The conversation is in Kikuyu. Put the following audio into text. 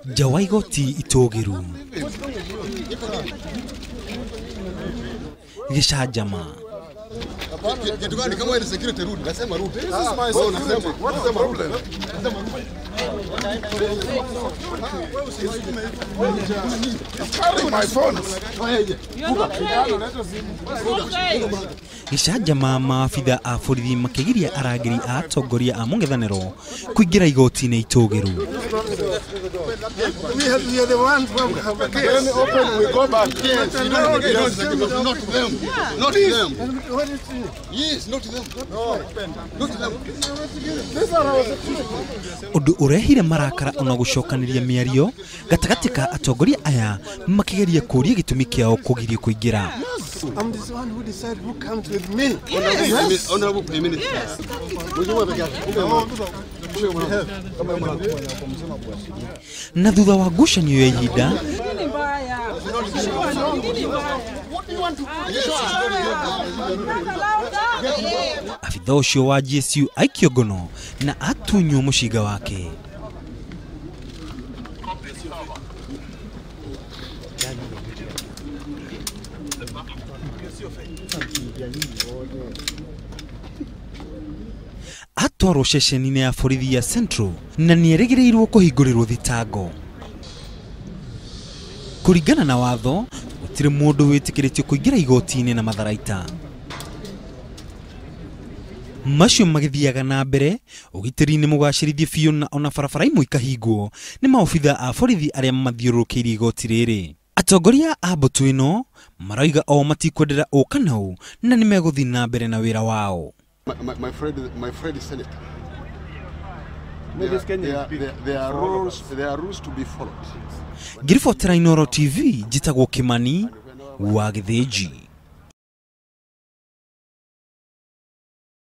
Nja wa igoti itũgĩru gĩcanjama. Gĩcanjama maabitha a borithi makĩgiria arangĩri a atongoria a mũng'ethanĩro kũingĩra igoti-inĩ itũgĩru. Ũndũ ũrehire marakara ona gũcokanĩria mĩario gatagatĩ ka atongoria aya makĩgeria kũũria gĩtũmi kĩao kũgirio kũingĩra. I'm the one who decide who comes with me. Yes. Honorable Prime Minister. Yes. Na thutha wa ngucanio ya ihinda abitha ũcio wa GSU aikio ngono na atunywo mũcinga wake. Atwarwo ceceni-inĩ ya borithi ya Central na nĩerĩgĩrĩirwo kũhingũrĩrwo thitango. Kũringana na watho gũtirĩ mũndũ wĩtĩkĩrĩtio kũingĩra igoti-inĩ na matharaita. Macio magĩthiaga na mbere ũgitĩri-inĩ mũgacĩrithie biũ na ona barabara imwe ikahingwo nĩ maobitha a borithi arĩa mathiũrũrũkĩirie igoti rĩrĩ. Atongoria a mbũtũ ĩno maroiga o matikwendera ũ kana ũ na nĩmegũthiĩ na mbere na wĩra wao. My friend is senator. There are rules to be followed. Ngĩribotera Inooro TV njĩtagwo Kimani wa Gĩthĩnji.